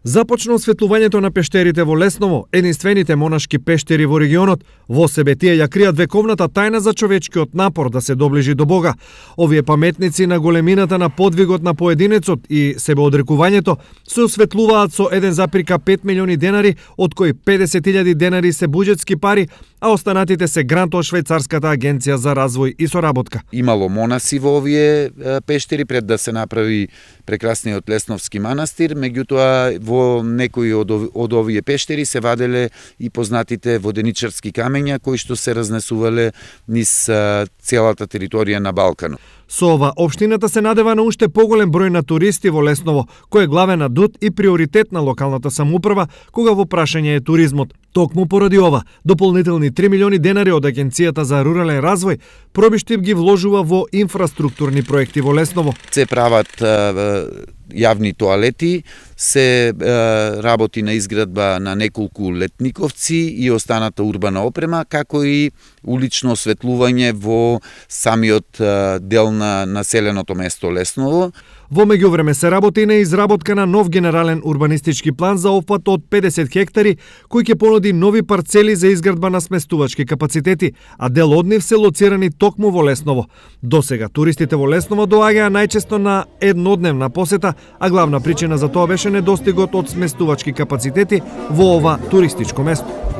Започна осветлувањето на пештерите во Лесново, единствените монашки пештери во регионот. Во себе тие ја кријат вековната тајна за човечкиот напор да се доближи до Бога. Овие паметници на големината на подвигот на поединецот и себеодрекувањето се осветлуваат со 1,5 милиони денари, од кои 50.000 денари се буџетски пари, а останатите се грант од Швајцарската агенција за развој и соработка. Имало монаси во овие пештери пред да се направи прекрасниот Лесновски манастир, меѓутоа во некои од овие пештери се ваделе и познатите воденичарски камења кои што се разнесувале низ целата територија на Балканот. Со ова, општината се надева на уште поголем број на туристи во Лесново, кој е главен адут и приоритет на локалната самоуправа кога во прашање е туризмот. Токму поради ова, дополнителни 3 милиони денари од Агенцијата за рурален развој Пробиштип ги вложува во инфраструктурни проекти во Лесново. Се прават јавни тоалети, се работи на изградба на неколку летниковци и останата урбана опрема, како и улично осветлување во самиот дел на населеното место Лесново. Во меѓувреме се работи на изработка на нов генерален урбанистички план за опфат од 50 хектари, кој ќе понуди нови парцели за изградба на сместувачки капацитети, а дел од нив се лоцирани токму во Лесново. Досега туристите во Лесново доаѓаа најчесто на еднодневна посета, а главна причина за тоа беше недостигот од сместувачки капацитети во ова туристичко место.